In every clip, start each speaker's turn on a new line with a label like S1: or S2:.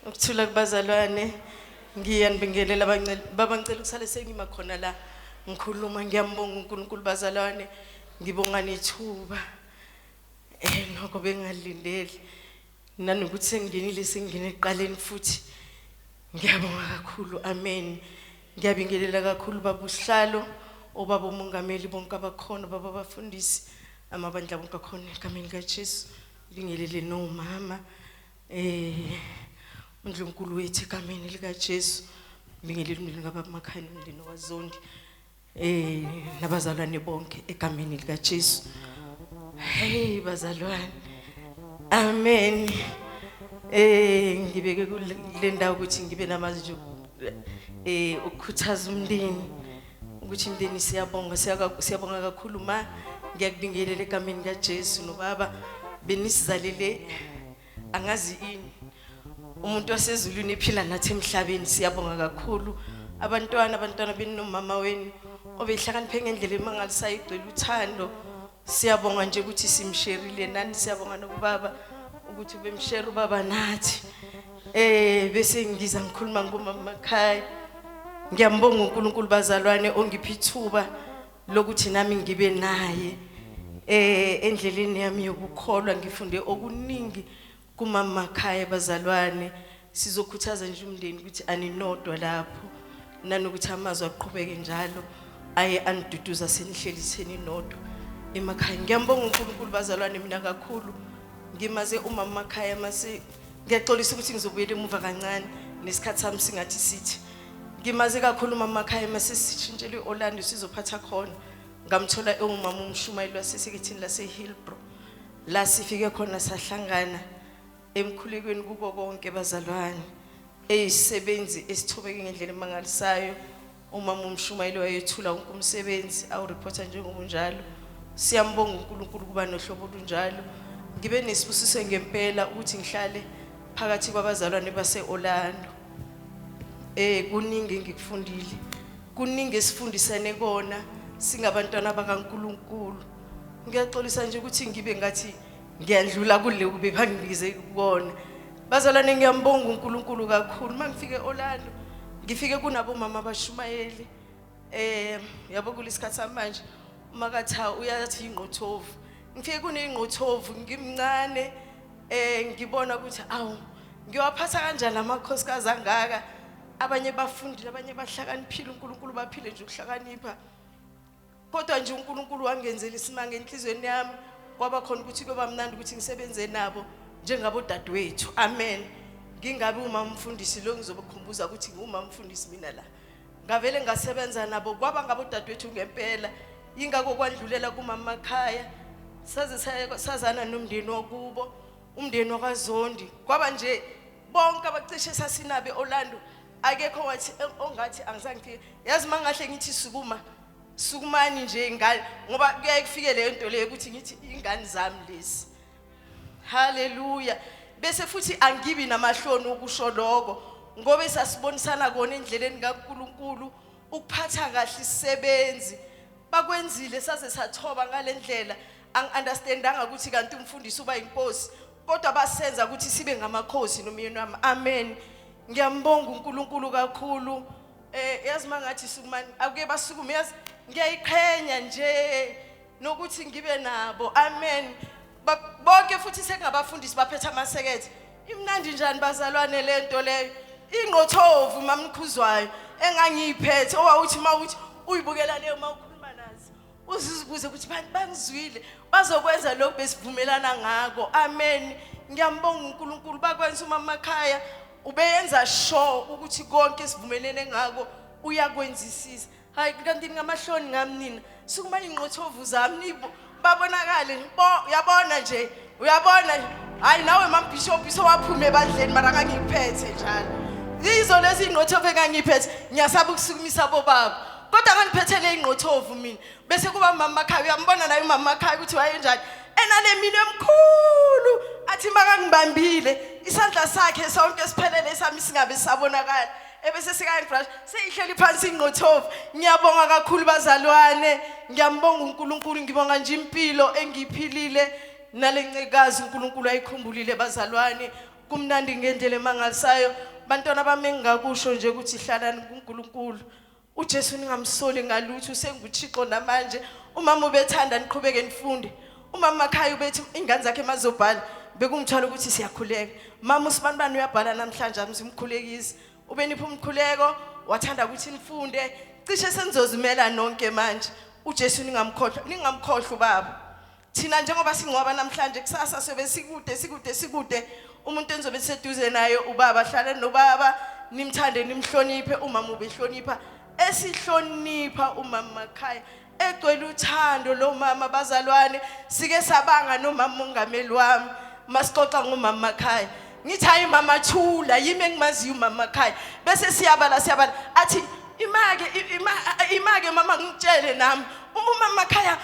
S1: Ukuthula kubazalwane. Ngiyanibingelela abancele baba ngicela ukusale sengima khona la ngikhuluma ngiyambonga uNkulunkulu bazalwane ngibonga nethuba. Nokho bengalindele nanokuthi sengingenile sengingene ekuqaleni futhi ngiyabonga kakhulu amen. Ngiyabingelela kakhulu baba uSihlalo obaba umongameli bonke abakhona baba abafundisi amabandla bonke akhona egameni likaJesu. Ngibingelele nomama uNdlunkulu wethu egameni likaJesu. Ngibingelele umndeni kababa Makhaya nomndeni waZondi. Nabazalwane bonke egameni likaJesu. Hey bazalwane. Amen. Ngibeke kule ndawo ukuthi ngibe namazwi nje ukukhuthaza umndeni ukuthi imndeni siyabonga siyabonga kakhulu ma ngiyakubingelela egameni likaJesu nobaba benisizalele angazi ini umuntu wasezulwini ephila nathi emhlabeni siyabonga kakhulu abantwana benu nomama wenu obehlakaniphe ngendlela emangalisayo igcwele uthando siyabonga nje ukuthi simsherile nani siyabonga nokubaba ukuthi ubemshare ubaba nathi bese ngiza ngikhuluma ngomama Makhaya ngiyambonga uNkulunkulu bazalwane ongipha ithuba lokuthi nami ngibe naye endleleni yami yokukholwa ngifunde okuningi kumama Makhaya bazalwane sizokhuthaza nje umndeni ukuthi aninodwa lapho nanokuthi amazwi aqhubeke njalo aye aniduduza senihleli seninodwa emakhaya ngiyambonga uNkulunkulu bazalwane mina kakhulu ngimaze umama Makhaya mase ngiyaxolisa ukuthi ngizobuyela emuva kancane nesikhathi sami singathi sithi ngimaze kakhulu umama Makhaya mase sishintshele eOrlando sizophatha khona ngamthola ewumama umshumayeli wasesekethini lase Hillbrow la sifike khona sahlangana emkhulekweni kuko konke bazalwane eyisebenzi esithobeke ngendlela emangalisayo umama umshumayeli wayethula wonke umsebenzi awureporta njengobunjalo siyambonga uNkulunkulu kuba nohlobo olunjalo ngibe nesibusiso ngempela ukuthi ngihlale phakathi kwabazalwane baseOrlando kuningi engikufundile kuningi esifundisane kona singabantwana bakaNkulunkulu ngiyaxolisa nje ukuthi ngibe ngathi ngiyadlula kule kube bangibize kubona bazalwane ngiyambonga uNkulunkulu kakhulu mangifike eOrlando ngifike kunabo mama abashumayeli yabo kulesikhathi samanje umakatha uyathi ingqothovu ngifike kuneyingqothovu ngimncane ngibona ukuthi awu ngiwaphatha kanjani amakhosikazi angaka abanye bafundile abanye bahlakaniphile uNkulunkulu baphile nje ukuhlakanipha kodwa nje uNkulunkulu wangenzela isimanga enhlizweni yami kwaba khona ukuthi kuyoba mnandi ukuthi ngisebenze nabo njengabo dadewethu amen ngingabe umama umfundisi lo ngizobakhumbuza ukuthi ngumama umfundisi mina la ngavele ngasebenza nabo kwaba ngabo dadewethu ngempela ingakho kwandlulela kumama Makhaya saze sazana nomndeni wakubo umndeni wakaZondi kwaba nje bonke abacishe sasinabe Orlando akekho wathi ongathi angizange ngifike yazi mangahle ngithi sukuma sukumani nje ingane ngoba kuyaye kufike leyo nto leyo ukuthi ngithi ingane zami lezi haleluya bese futhi angibi namahloni ukusho lokho ngoba sasibonisana kona endleleni kaNkuluNkulu ukuphatha kahle isisebenzi bakwenzile saze sathoba ngalendlela angiunderstandanga ukuthi kanti umfundisi uba inkosi kodwa basenza ukuthi sibe ngamakhosi nomyeni wami amen ngiyambonga uNkulunkulu kakhulu yazi mangathi sukumani akuye basukume yazi ngiyayiqhenya nje nokuthi ngibe nabo amen bonke futhi sengabafundisi baphethe amasekethe imnandi njani bazalwane lento leyo ingqothovu mamkhuzwayo engangiyiphethe owawuthi mawuthi uyibukela leyo mawukhuluma nazo uzibuze ukuthi bantu bangizwile bazokwenza lokhu besivumelana ngako amen ngiyambonga uNkulunkulu bakwenza umama Makhaya ubeyenza sure ukuthi konke sivumelene ngako uyakwenzisisa hayi kanti ngamahloni ngami nina sukuma ingqothovu zami nibo babonakale bo uyabona nje uyabona hayi nawe mam bishop sowaphuma ebandleni mara ngangiphethe njalo yizo lezi ingqothovu engangiphethe ngiyasaba ukusukumisa bobaba kodwa ngangiphethele ingqothovu mina bese kuba mama Makhaya uyambona naye umama Makhaya ukuthi wayenjani enale minwe emkhulu athi makangibambile isandla sakhe sonke siphelele sami singabe sabonakala ebese sikayibrush seyihleli phansi ingqothovu ngiyabonga kakhulu bazalwane ngiyambonga uNkulunkulu ngibonga nje impilo engiyiphilile nalencekazi uNkulunkulu ayikhumbulile bazalwane. Kumnandi ngendlela emangalisayo. Bantwana bami, engingakusho nje ukuthi hlalani kuNkulunkulu. UJesu ningamsoli ngalutho, usenguThixo namanje. Umama ubethanda niqhubeke nifunde. Umama makhaya ubethi ingane zakhe mazobhala bekungithwala ukuthi siyakhuleka. Mama usibanibani uyabhala namhlanje, amsimkhulekisi. Ubenipha umkhuleko, wathanda ukuthi nifunde. Cishe senizozimela nonke manje. UJesu ningamkhohlwa, ningamkhohlwa ubaba. Thina njengoba singcwaba namhlanje, kusasa sobe sikude, sikude, sikude. Umuntu enizobe seduze naye ubaba. Hlale nobaba, nimthande, nimhloniphe. Umama ubehlonipha, esihlonipha umama makhaya, egcwele uthando lo mama. Bazalwane, sike sabanga nomama mongameli wami masixoxa ngomama makhaya. Ngithi, "Hayi mama, thula, yimi engimaziyo umama makhaya." Bese siyabala, siyabala, athi, "Imake imake mama, ngitshele nami uma makhaya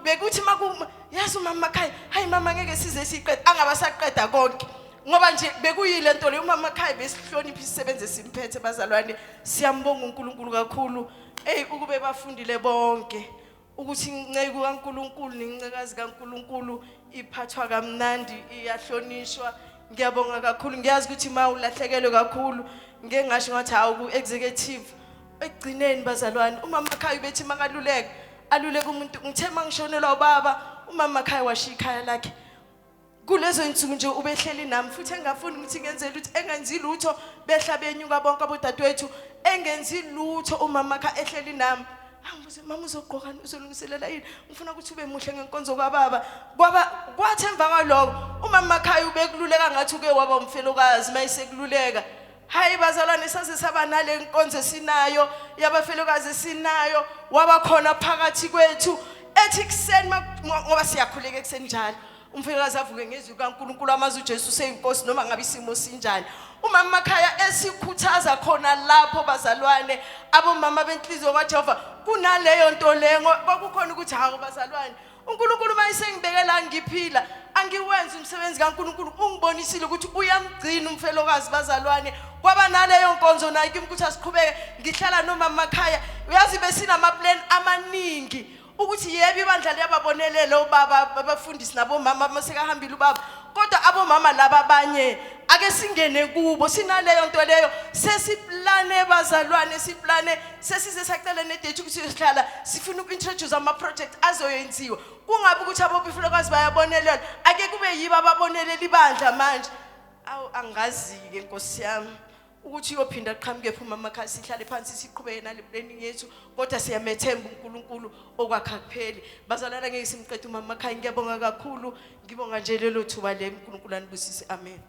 S1: bekuthi maku yazi umama makhaya. Hayi mama, ngeke size siqede." Angaba saqeda konke ngoba nje bekuyile nto leyo. Umama makhaya besihlonipha isisebenze simphethe. Bazalwane, siyambonga uNkulunkulu kakhulu. Ey, ukube bafundile bonke ukuthi inceku kaNkuluNkulu nencekazi kaNkuluNkulu iphathwa kamnandi, iyahlonishwa. Ngiyabonga kakhulu. Ngiyazi ukuthi ma ulahlekelwe kakhulu. Ngeke ngasho ngathi hawu ku-executive. Ekugcineni bazalwane, umama makhaya ubethi makaluleka aluleka umuntu. Ngithe mangishonelwa ubaba, umama makhaya washiya ikhaya lakhe kulezo insuku nje. Ubehleli nami futhi engafuni ukuthi ngenze lutho, engenzi lutho. Behla benyuka bonke abodadewethu, engenzi lutho umama kha ehleli nami. Angibuze, "Mama, uzogqoka, uzolungiselela yini? Ngifuna ukuthi ube muhle ngenkonzo kababa." Kwaba kwathi emva kwaloko umama makhaya ubekululeka ngathi uke waba umfelokazi. Mayisekululeka, hayi bazalwane, saze saba nale nkonzo esinayo yabafelokazi esinayo. Waba khona phakathi kwethu, ethi kuseni ngoba siyakhuleka ekuseni njalo, umfelokazi avuke ngezwi kaNkulunkulu, amazi uJesu useyinkosi noma ngabe isimo sinjani. Umama makhaya esikhuthaza khona lapho bazalwane, abomama benhliziyo kaJehova, kunaleyo nto leyo kwakukhona ukuthi hawu bazalwane, uNkulunkulu uma esengibekela ngiphila angiwenzi umsebenzi kaNkulunkulu. Ungibonisile ukuthi uyamgcina umfelokazi. Bazalwane, kwaba naleyo nkonzo nayo kimi ukuthi asiqhubeke. Ngihlala nomama makhaya, uyazi besinama-plan amaningi ukuthi yebo, ibandla liyababonelela obaba abafundisi nabomama masekahambile ubaba, kodwa abomama laba abanye ake singene kubo. Sinaleyo nto leyo, sesiplane bazalwane, siplane, sesize sacela nedate ukuthi sihlala sifuna uku-introduce ama-project azoyenziwa. Kungabi ukuthi abobifelokazi bayabonelela, ake kube yibo ababonelela ibandla manje. Awu, angazi-ke nkosi yami ukuthi uyophinda aqhamuke phi umama khaya, sihlale phansi siqhubeke nale planning yethu, kodwa siyamethemba uNkulunkulu, okwakha kupheli. Bazalwana, ngeke simqede umama khaya. Ngiyabonga kakhulu, ngibonga nje lelo thuba le. uNkulunkulu anibusise, amen.